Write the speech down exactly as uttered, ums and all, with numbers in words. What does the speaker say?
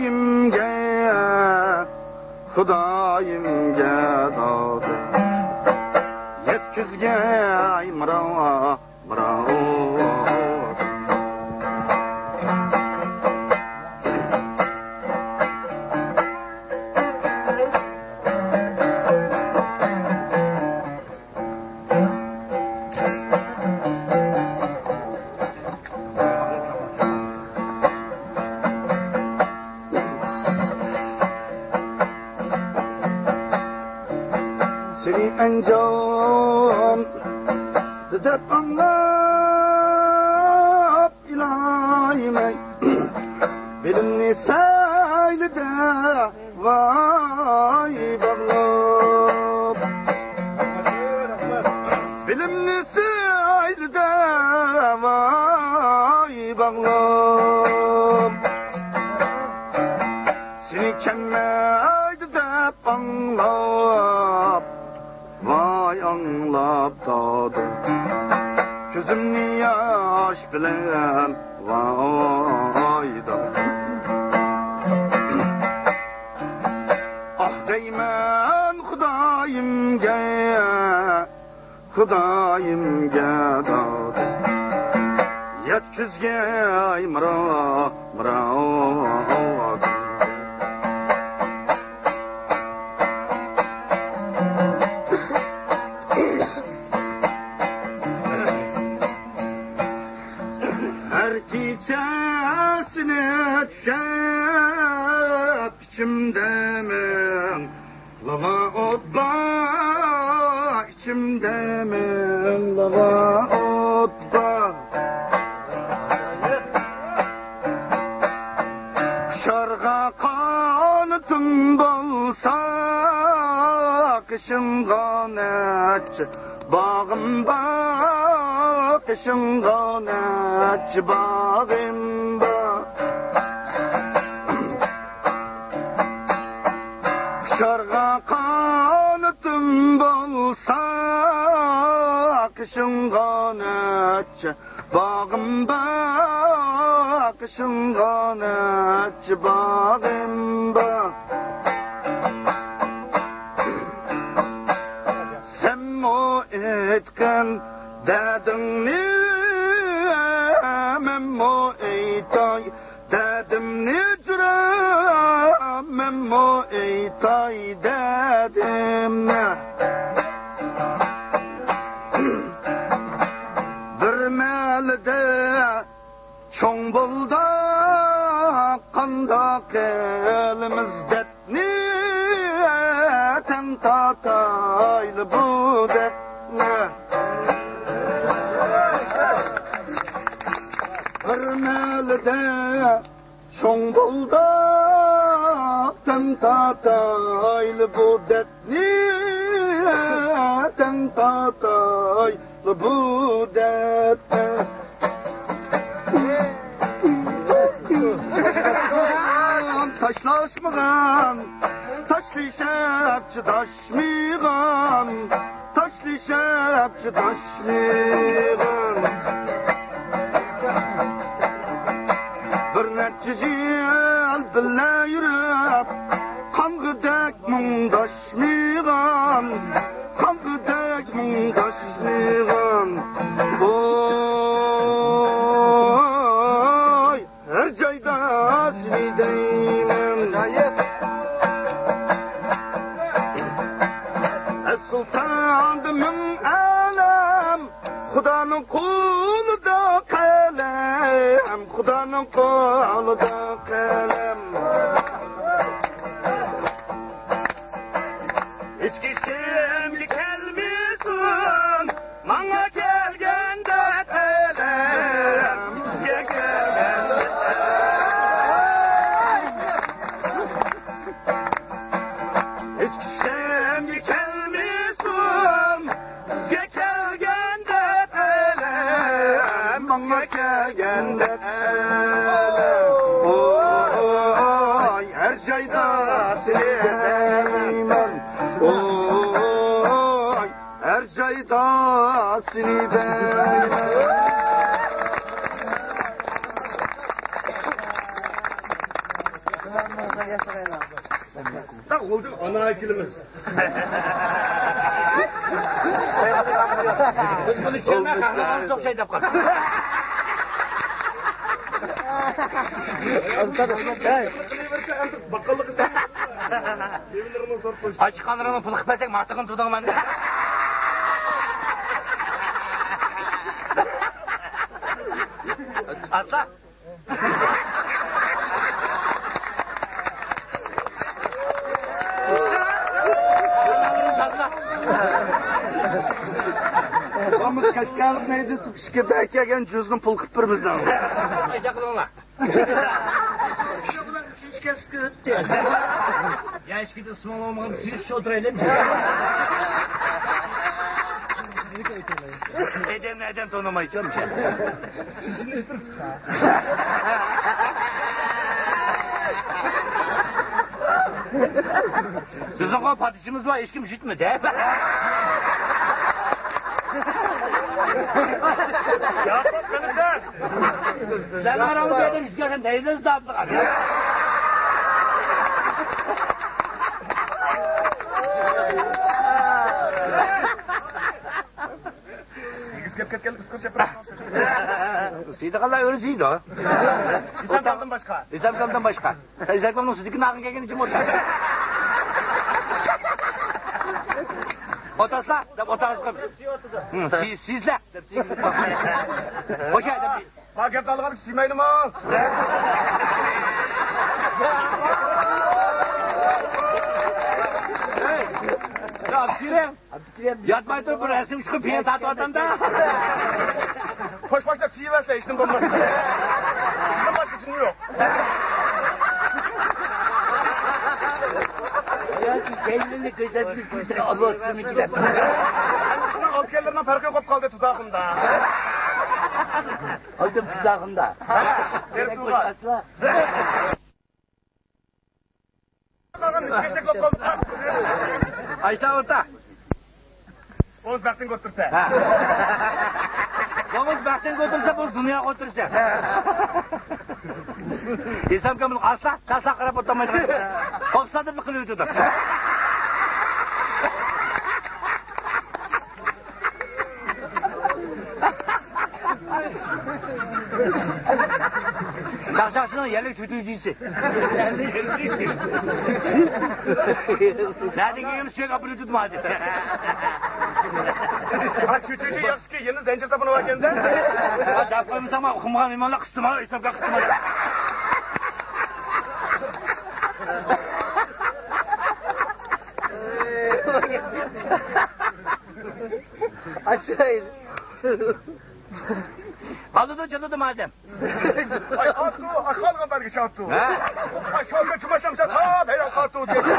خۇدايىمگە، خۇدايىمگە دادىم يەتكۈزگەي مىراۋا، مىراۋا. سېنى ئەنجان دەپ ئاڭلاپ ئىلايىمەي، بېلىمنى سەيلىدە ۋاي باغلاپ، بىلىمنى سەيلىدە ۋاي باغلاپ، سېنى كەلمەيدۇ دەپ ئاڭلاپ، ۋاي ئاڭلاپ دادىم، كۆزۈمنى ياش بىلەن ۋاي دادىم. ئاھ دەيمەن خۇدايىمگە، خۇدايىمگە دادىم، يەتكۈزگەي مىراۋا، مىراۋا. ھەر كېچە سېنى چۈشەپ ئىچىمدە مىڭ لاۋا ئوت بار، ئىچىمدە مىڭ لاۋا ئوت بار. ئۇچارغا قانىتىم بولسا، قېشىڭغا نەچچە باغىم بار، قېشىڭغا نەچچە باغىم بار. ئۇچارغا قانىتىم بولسا، قېشىڭغا نەچچە باغىم بار، قېشىڭغا نەچچە باغىم بار. سەنمۇ ئېيتقىن دەردىڭنى، مەنمۇ ئېيتاي دەردىمنى جۈرەم، مەنمۇ ئېيتاي دەردىمنى. بىر مەھەلدە چوڭ بولدى، قانداق قىلىمىز دەردنى، تەڭ تارتايلى بۇ دەردنى. بىر مەھەلدە چوڭ بولدى، تەڭ تارتايلى بۇ دەردنى، تەڭ تارتايلى بۇ دەردنى. تاشلاشمىغان، تاشلىشىپ چىداشمىغان، تاشلىشىپ چىداشمىغان. بىر نەچچە يىل بىللە يۈرۈپ، قانغۇدەك مۇڭداشمىغان، قانغۇدەك مۇڭداشمىغان. ۋوي، ھەر جايدا سېنى دەيمەن. ئەسلىتەڭدە مىڭ ئالەم، خۇدانىڭ قولىدا قەلەم، خۇدانىڭ قولىدا قەلەم. ھېچ كىشىمگە كەلمىسۇن، ماڭا كەلگەندە ئەلەم، بىزگە كەلگەندە ئەلەم. ھېچ كىشىمگە كەلمىسۇن، بىزگە كەلگەندە ئەلەم، ماڭا كەلگەندە ئەلەم. ۋوي، ھەر جايدا سېنى دەيمەن. ۋوي، ھەر جايدا سېنى دەيمەن. ئانا ئەكىلىمىز. بىز بۇنى چۈشەنمەي، قەھرىمانغا ئوخشايدۇ دەپ قالدۇق. باققانلىقى سەن. ئاچقانلىرىنى پۇل قىلىپ بەرسەك، ماتىغىنى تۇتىمەن. ئاتلا. بۇمۇ قەشقەرلىك نەيدە تۇتۇشقا بەك كەلگەن جۈزنى پۇل قىلىپ بېرىمىز دەڭ. شۇ بىلەن ئۈچىنچى كەسىپكە ئۆتتى. يا ئىچكىدە ئىسمىڭ بولمىغان سۈيۈش ئولتۇرايلى. ئادەمنى ئادەم تونۇمايدۇ. بىزنىڭ پادىشىمىز بار، ھېچكىم يىتمىدى. ياپۇق قىلىسەن. سەن ئارامدا ئادەم يۈز كۆرگەن دەيلىز داپلىغان. سىيگىز كەپ كەتكەن ئىسقىر چېپىر. سىيدىغانلار ئۆزى سىيدۇ. ئىسلام كامدىن باشقا. ئىسلام كامدىن باشقا. ئىسلام كامنىڭ سۈتىكىنى ئاغىن كەلگەن ئىچىم ئوتتا. ئوتاسلا دەپ ئوتاغىز قويۇپ. سىيسلە دەپ سىيگىز. ئوشا دەپ. ما گەپ دالغان سىيمەيدىما؟ يا، ئابدۇكېرىم. ياتماي تۇرۇپ بىر رەسىم چىقىپ پېيىن تارتىۋاتامدا. خوش باشلاپ سىيىۋەرسە ھېچنېمە بولماس. سىزدىن باشقا جىن يوق. ياكى كەينىنى كۆرسەتمىسە ئالۋاستىمىكى دەپ. ئالىپ كەلگەنلەرنىڭ پەرقى يوقاپ قالدى تۇزاقىمدا. ئالدىم تۇزاقىمدا. بېرىپ تۇرغان. ئاشتا ئوتا. ئوغۇز بەختىڭگە ئولتۇرسا. ھە. ئوغۇز بەختىڭگە ئولتۇرسا، بۇ دۇنياغا ئولتۇرسا. ئىسلام كامىل ئاسلا، چاسلا قاراپ ئولتۇرمايدىغان. قوپسا دەپ قىلىۋېتىدۇ. چاقچاقچىنىڭ يەرلىك تۈتۈنچىسى. نەدىن كەلگەن سۈيەك ئاپىرىپ تۇتمايدۇ. ھە، تۈتۈنچى ياخشىكى، يەنە زەنجىر تاپىنىۋەتكەندە. ھە، دەپ قويمىساڭ، ئۇخلىمىغان مېھمانلار قىستىما، ھېسابقا قىستىما. ئاچايلى. ئالىدۇ، چالىدۇ مادەم. ئاي، ئاتتۇ، ئاي، خالىغان بەرگىچە ئاتتۇ. ھە؟ ئاي، شوكا چۇماچامسا تاپ ھەيران قاتتۇ دېدى.